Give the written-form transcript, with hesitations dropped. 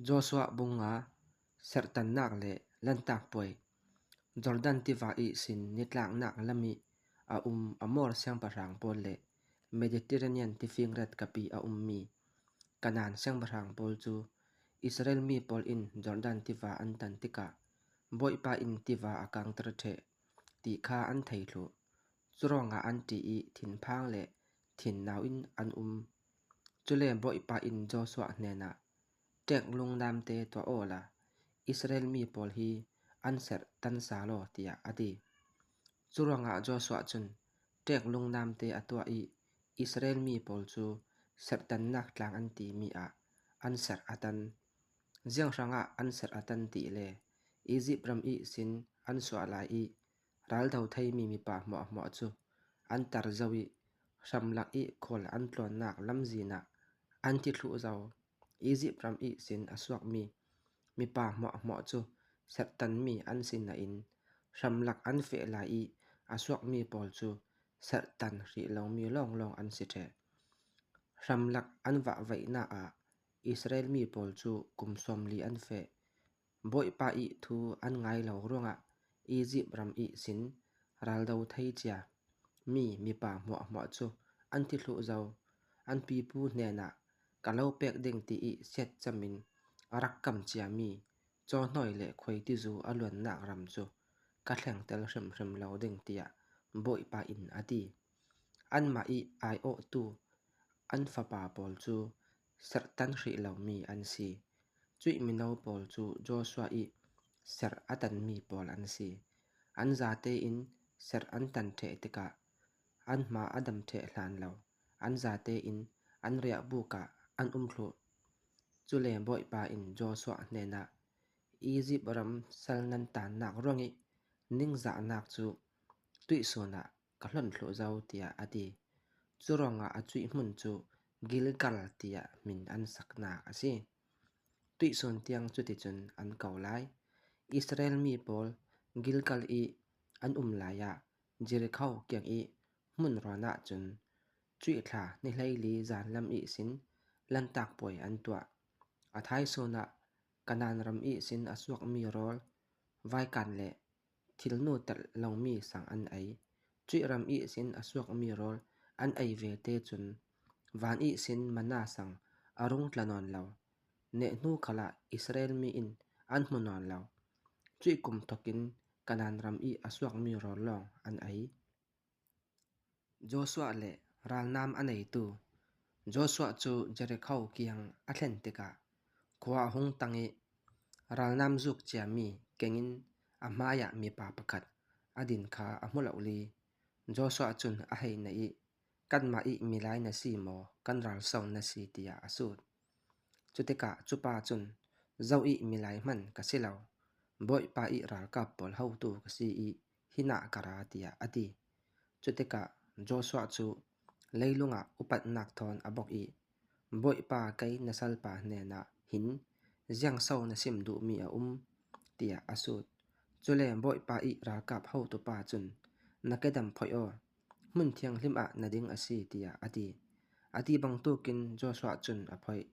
Joshua bunga serhtannak le Lanhtak Puai, Jordan tiva i sin nitlaknak lam i a um Amor siangpahrang pawl le Mediterranean tifinret kapi a ummi Kanaan siangpahrang pawl cu Israel mi pawl in Jordan tiva an tan tikah Bawipa in tiva a kangter ṭheh ti kha an thei thlu. Curuangah an ṭih i thinphang le thinnau in an um. Cule Bawipa in Joshua hnenah, Ṭek lungnamte tuah aw la, Israel mi pawl hi an serh tan sa law, tiah a ti. Curuangah Joshua cun ṭek lungnamte a tuah i Israel mi pawl cu serhtannak tlang an timi ah an serh a tan. Zianghrang ah an serh a tan ti le Izipt ram ihsin an suah lai i raldo theimi mipa hmuahhmuah cu an tar zau i hramlak i khual an tlawnnak lamzin ah an thi thluh zau. Izipt ram ihsin a suakmi mipa hmuahhmuah cu serhtanmi an si nain hramlak an feh lai i a suakmi pawl cu serhtan hrih lomi lawnglawng an si ṭheh. Hramlak an vahvaihnak ah Israel mi pawl cu kum 40 an feh. Bawipa i thu an ngai lo ruangah Izipt ram ihsin raldo thei cia mi mipa hmuahhmuah cu an thi thluh zau. An pipu hnenah ka lo pek ding ti i siatcam in a rak kam ciami cawhnawi le khuaitizu a luannak ram cu ka thlengter hrimhrim lo ding tiah Bawipa in a ti. Anmah i aiawhtu an fapa pawl cu serhtan hrih lomi an si. Cuih mino pawl cu Joshua i serh a tanmi pawl an si. An zate in serh an tan ṭheh tikah an hma a dam ṭheh hlan lo an zate in an riahbuk ah an um thluh. Cule Bawipa in Joshua hnenah, Izipt ram sal nan taannak ruangih ningzahnak cu tuihsun ah ka hlonh thluh zau tiah a ti. Curuangah a cuih hmun cu Gilgal tiah min an saknak a si. Tuihsun tiang cuticun an ko lai. Israel mi pawl Gilgal i an um lai ah Jerikho kiang i hmunrawn ah cun cuihthla ni 14 zanlam ihsin Lanhtak Puai an tuah. A thaisung ah Kanaan ram ihsin a chuakmi rawl, vaikan le Thilnu telh lomi sang an ei. Cuih ram ihsin a suakmi rawl an ei ve te cun van ihsin manna sang a rung tla nawn lo. Nehhnu khal ah Israel mi in an hmu nawn lo. Cuih kum thawk in Kanaan ram i a suakmi rawl lawng an ei. Joshua le ralnam a neitu Joshua cu Jerikho kiang a thlen tikah khua a hung tang i ralnam zuk ciami keng in a hmaiah mipa pakhat a din kha a hmu lo li. Joshua cun a hei naih i, “Kanmah i milai na si maw, kan ralso na si?” tiah a sut. Cutikah cu pa cun, “Zoh i milai hmanh ka si lo, Bawipa i ralkap pawl hotu ka si i hinah ka ra tiah a ti. Cutikah Joshua cu leilung ah upatnak thawn a bawk i, Bawipa kei na salpa hnenah hin ziangso na sim duhmi a um? tiah a sut. Cule Bawipa i ralkap hotupa cun, Na kedam phoih aw, hmun thianghlim ah na ding a si, tiah a ti. A ti bantukin Joshua cun a phoih.